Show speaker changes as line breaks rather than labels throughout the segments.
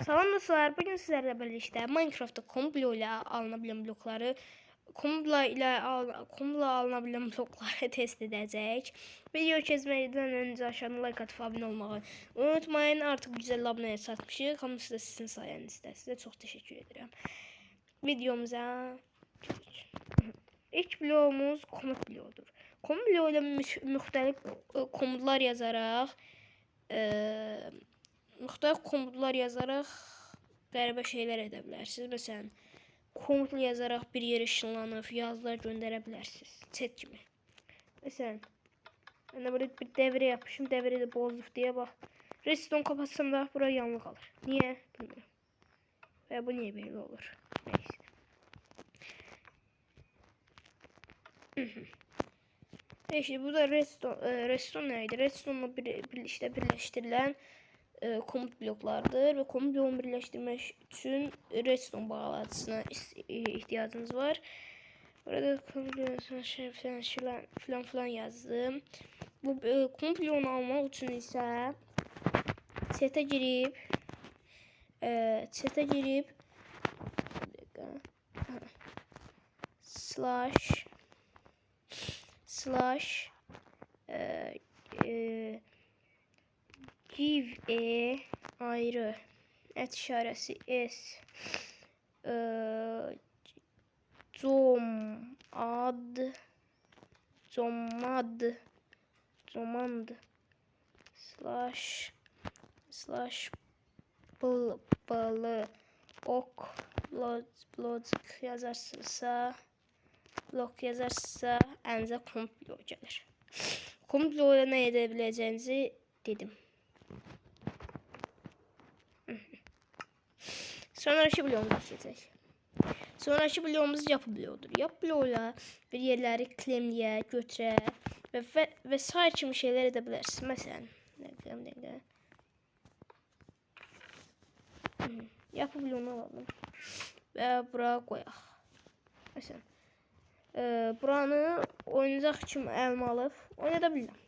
Salam dostlar, bugün sizlerle birlikte Minecraft'ta komple ile alınabilen blokları, komla alınabilen blokları test edəcək. Video keçmədən öncə aşağıdan like atıp abunə olmağı unutmayın. Artıq 150 abunəyə çatmışıq. Hamısı da sizin sayənizdə. Sizə çox təşəkkür edirəm. Videomuza keçək. İlk bloğumuz komut bloğudur. Komut bloğu ilə müxtəlif komutlar yazaraq qəribə şeylər edə bilərsiniz. Məsələn, komutlu yazaraq bir yerə ışınlanıb yazılar göndərə bilərsiniz. Chat kimi. Məsələn, mən də burada bir dəvrə yapmışım. Dəvrə də bozduk deyə bax. Redstone kapatsam da bura yanlı qalır. Niyə? Bilmirəm. Və bu niyə belə olur? Neyse. Neyse, bu da redstone, redstone neydi? Redstone'la birlikdə birləşdirilən komut bloklardır və komut bloğunu birləşdirmək üçün redstone bağlayıcısına ihtiyacınız var. Burada komut bloğunu filan yazdım. Bu komut bloğunu almaq üçün isə chat'e girib slash slash give e ayrı et işarəsi s command slash slash bl bl ok blok yazarsınızsa blok yazarsa əlinizə komut bloğu gəlir. Komut bloğu ilə nə edə biləcəyinizi dedim. Sonraki bloğumuza keçək. Sonraki bloğumuz yapı bloğudur. Yapı bloğuyla bir yerləri klemliyə, götürə və sair kimi şeylər edə bilərsiniz. Məsələn, nə yapı bloğunu alalım və bura qoyaq. Məsələn, buranı oyuncaq kimi əlimə alıb oynada bilirəm.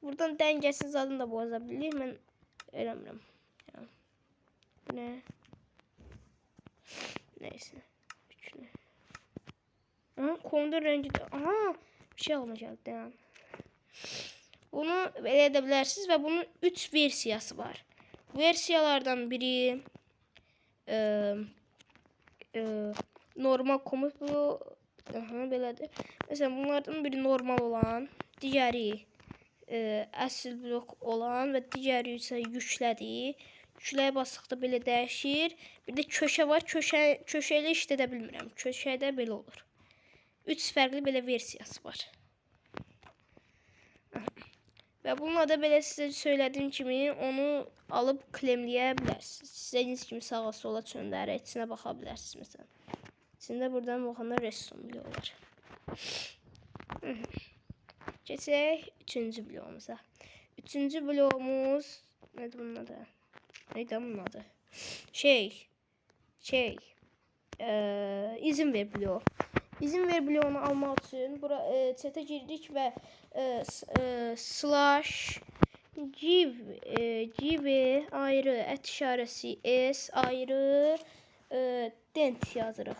Buradan dəngəsiz adını da boza bilirik. Mən eləmirəm. Yəni, bu nə? Neyse. Üçlü. Aha, kondur rengi də. Aha, bir şey ağlıma gəldi. Dayan. Bunu belə edə bilərsiniz və bunun 3 versiyası var. Versiyalardan biri normal komut bu. Aha, belədir. Məsələn, bunlardan biri normal olan, digəri əsl blok olan və digəri isə yüklədir. Yükləyə basdıqda belə dəyişir. Bir də köşə var. Köşə ilə işlədə bilmirəm. Köşədə belə olur. 3 fərqli belə versiyası var. Aha. Və bununla da belə sizə söylədiyim kimi onu alıb klemləyə bilərsiniz. İstədiyiniz kimi sağa sola çöndərək içinə baxa bilərsiniz məsələn. İçində buradan baxanda redstone bloğu var. Keçək üçüncü bloğumuza. Üçüncü bloğumuz nədir bunun adı? Neydi bunun adı? İzin ver bloğu. İzin ver bloğunu almaq üçün bura chat'e girdik və slash give ayrı et işarəsi s ayrı dent yazırıq.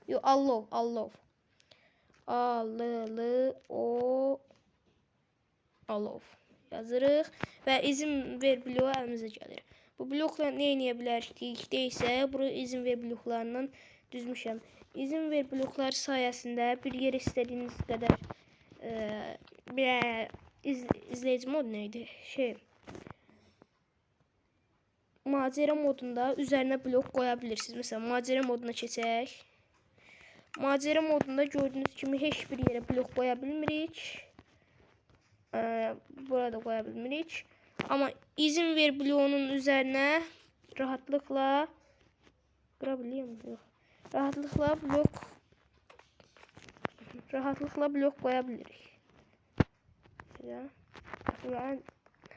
Yo, allow. A L L O allow yazırıq və izin ver bloğu əlimizə gəlir. Bu blokla nə edə bilərik deyilsə, bura izin ver bloklarından düzmüşəm. İzin ver blokları sayəsində bir yerə istədiyiniz qədər bir izləyici mod nə idi? Macera modunda üzərinə blok qoya bilirsiniz. Məsələn, macera moduna keçək. Macera modunda gördüyünüz kimi heç bir yerə blok qoya bilmirik. Burada qoya bilmirik. Amma izin ver bloğunun üzərinə rahatlıqla qıra bilirəm, yox. Rahatlıqla blok qoya bilirik.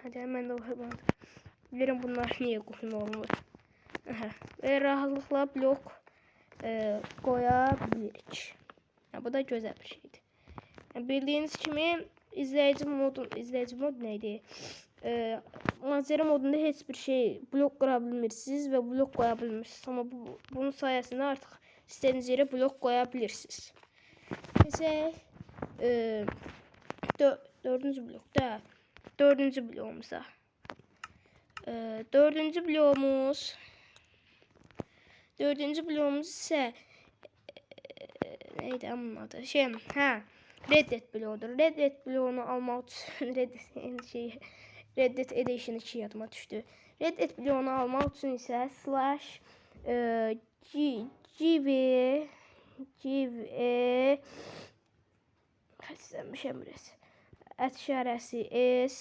Hadi mən də qoymadım. Bilirəm bunlar niyə qoyma olmur. Aha. Və rahatlıqla blok qoya bilirik. Yəni, bu da gözəl bir şeydir. Yəni, bildiyiniz kimi izləyici mod nə idi? Macera modunda heç bir şey blok qıra bilmirsiniz və blok qoya bilmirsiniz. Amma bunun sayəsində artıq istədiyiniz yerə blok qoya bilirsiniz. Keçək dördüncü blokda. Dördüncü bloğumuza. Dördüncü bloğumuz isə neydi onun adı? Red Dead bloğudur. Red Dead bloğunu almaq üçün Red Dead Edition 2 yadıma düşdü. Red Dead bloğunu almaq üçün isə slash G V G xəstələnmişəm biraz. Ət işarəsi S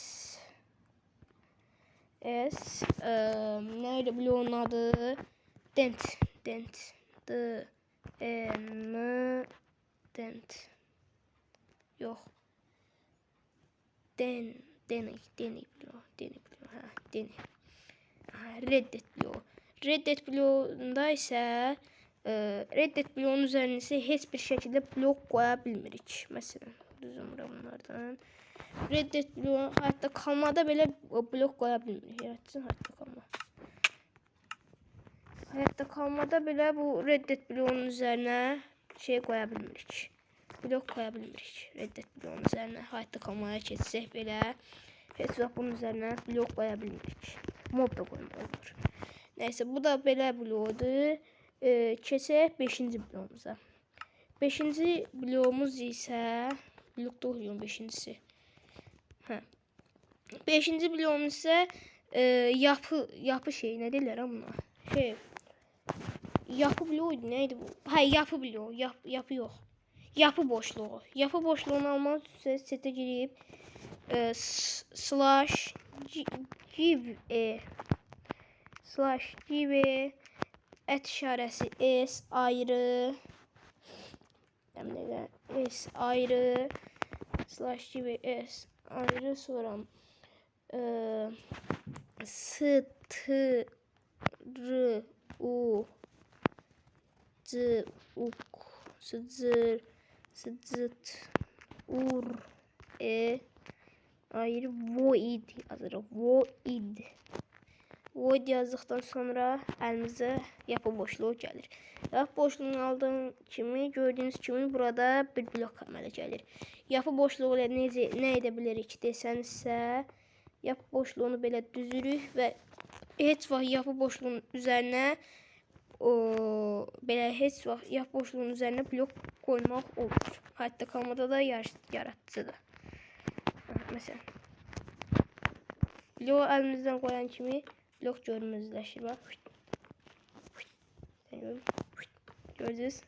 S neydi bloğun adı? Dent Dent D E N Dent. Yox. Den Deni Deni bloğu Deni bloğu hə Deni. Red Dead bloğu. Red Dead bloğunda isə Red Dead bloğunun üzərində isə heç bir şəkildə blok qoya bilmirik. Məsələn, düzüm bunlardan. Red Dead bloğu hayatta kalmada belə blok qoya bilmirik. Yaratıcı hayatta kalma. Hayatta kalmada belə bu Red Dead bloğunun üzərinə şey qoya bilmirik. Blok qoya bilmirik. Red Dead bloğunun üzərinə hayatta kalmaya keçsək belə heç vaxt bunun üzərinə blok qoya bilmirik. Mob da qoymaq olur. Nəysə, bu da belə bloğudur. Keçək 5-ci bloğumuza. 5-ci bloğumuz isə blokda oxuyuyorum 5-cisi. Hə. 5-ci bloğumuz isə yapı şey, nə deyirlər buna? Şey, yapı bloğuydu, nə idi bu? Hə, yapı bloğu, yapı yox. Yapı boşluğu. Yapı boşluğunu almaq üçün setə girib slash give slash give ət işarəsi S ayrı S ayrı slash give S ayrı sonra S T R U C U S C S C T U R E ayrı void yazırıq. Void. Void yazdıqdan sonra əlimizə yapı boşluğu gəlir. Yapı boşluğunu aldığım kimi gördüyünüz kimi burada bir blok əmələ gəlir. Yapı boşluğu ilə necə nə edə bilirik desənsə, yapı boşluğunu belə düzürük və heç vaxt yapı boşluğunun üzərinə belə heç vaxt yapı boşluğunun üzərinə blok qoymaq olmur. Hayatta kalmada da yaratıcıdır. Məsələn, bloğu əlimizdən qoyan kimi blok görünmezləşir. Bax. Gördünüz?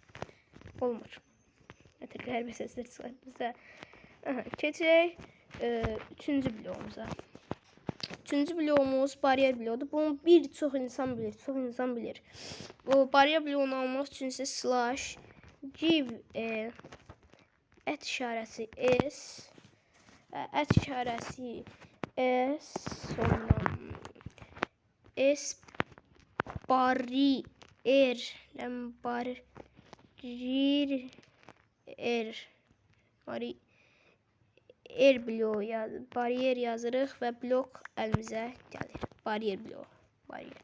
Olmur. Nətər qəribə səslər çıxar bizdə. Keçək üçüncü bloğumuza. Üçüncü bloğumuz bariyer bloğudur. Bunu bir çox insan bilir. Çox insan bilir. Bu bariyer bloğunu almaq üçün isə slash give ət işarəsi S ət işarəsi S sonra S bariyer bariyer bloğu bariyer yazırıq və blok əlimizə gəlir. Bariyer bloğu. Bariyer.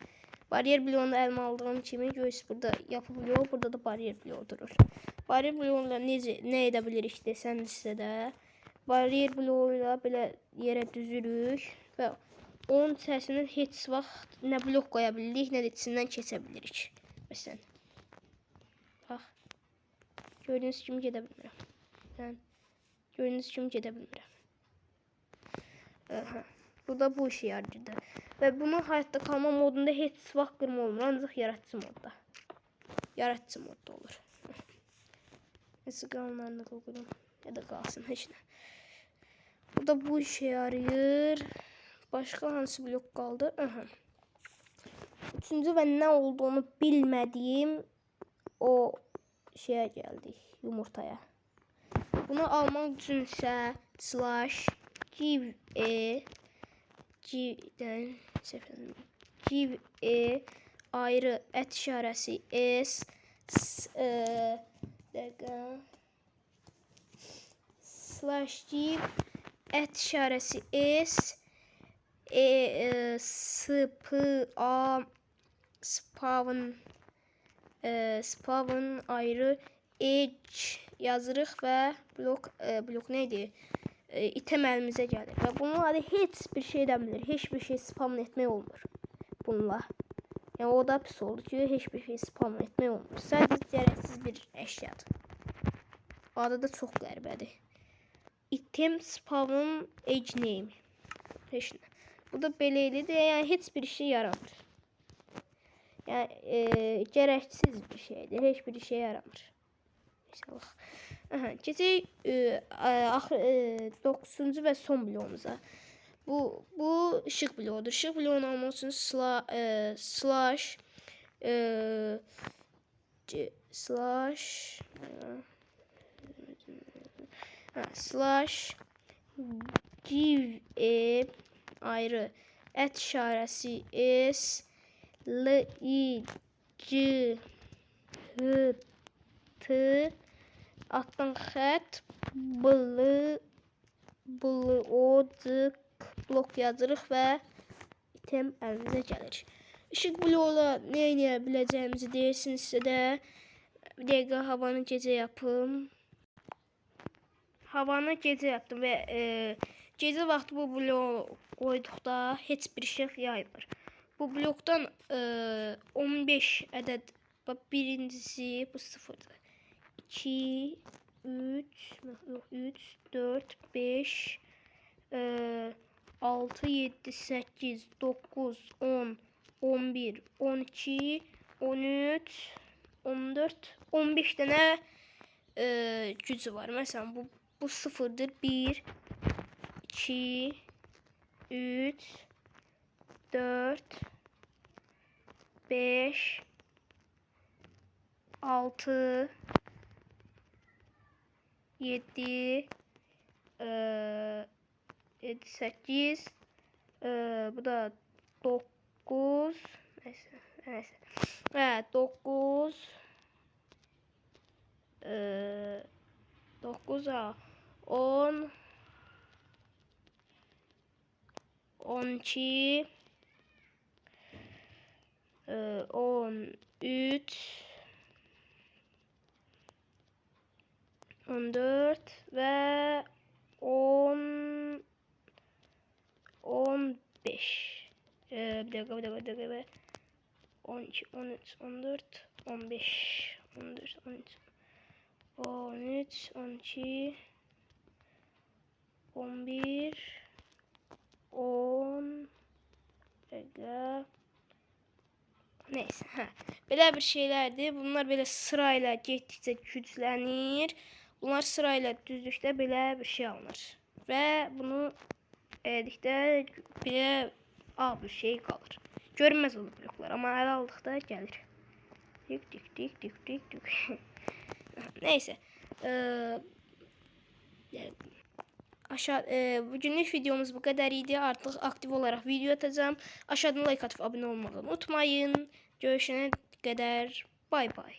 Bariyer bloğunu əlimə aldığım kimi görürsünüz burada yapı bloğu, burada da bariyer bloğu durur. Bariyer bloğuyla necə nə edə bilirik desənizsə də bariyer bloğuyla belə yerə düzürük və onun içərisindən heç vaxt nə blok qoya bilirik, nə də içindən keçə bilirik. Məsələn, bax, gördüyünüz kimi gedə bilmirəm. Yəni, gördüyünüz kimi gedə bilmirəm. Aha, bu da bu işə yarayırdı. Və bunu hayatta kalma modunda heç vaxt qırma olmur, ancaq yaratıcı modda. Yaratıcı modda olur. Neyse, qalanlarını da oxuyum. Ya da qalsın, heç nə. Bu da bu işə yarayır. Başqa hansı blok qaldı? Aha. Üçüncü və nə olduğunu bilmədiyim o şeyə gəldik, yumurtaya. Bunu almaq üçün isə slash give G-dən give ayrı ət işarəsi S dəqiqə slash give ət işarəsi S E, S, P, A, spawn, spawn ayrı H yazırıq və blok, blok nə idi? İtem əlimizə gəlir. Və bununla da heç bir şey edə bilir. Heç bir şey spam etmək olmur bununla. Yəni o da pis oldu ki, heç bir şey spam etmək olmur. Sadəcə gərəksiz bir əşyadır. Adı da çox qəribədir. Item spawn age name. Heç nə. Bu da belə idi. Yəni heç bir işə yaramır. Yəni gərəksiz bir şeydir. Heç bir işə yaramır. İnşallah. Aha, keçək 9-cu və son bloğumuza. Bu işıq bloğudur. İşıq bloğunu almaq üçün slash slash slash give e ayrı at işarəsi S L I G H T altdan xətt B L B L O C K blok yazırıq və item əlimizə gəlir. İşıq bloğuyla nə edə biləcəyimizi deyirsinizsə də bir dəqiqə havanı gecə yapım. Havanı gecə yaptım və gecə vaxtı bu bloğu qoyduqda heç bir işıq yaymır. Bu blokdan 15 ədəd, bax birincisi bu sıfırdır. 2, 3, yox, 3, 4, 5, 6, 7, 8, 9, 10, 11, 12, 13, 14, 15 dənə gücü var. Məsələn, bu sıfırdır. 1, 2, 3, 4, 5, 6, 7, 7, 8, bu da 9, neyse, neyse. Evet, 9, 9, 10, 12, 13, 14 və 10, 15. Bir dakika, bir dakika, bir dakika. 12, 13, 14, 15, 14, 13, 13, 12, 11, 10, dəqiqə. Neyse, hə. Belə bir şeylərdir. Bunlar belə sırayla getdikcə güclənir. Bunlar sırayla düzdükdə belə bir şey alınır. Və bunu elədikdə belə ağ bir şey qalır. Görünməz olur bloklar, amma ələ aldıqda gəlir. Dik dik dik dik dik dik. Neyse. Bugünlük videomuz bu qədər idi. Artıq aktiv olaraq video atacağım. Aşağıdan like atıp abunə olmağı unutmayın. Görüşənə qədər bay bay.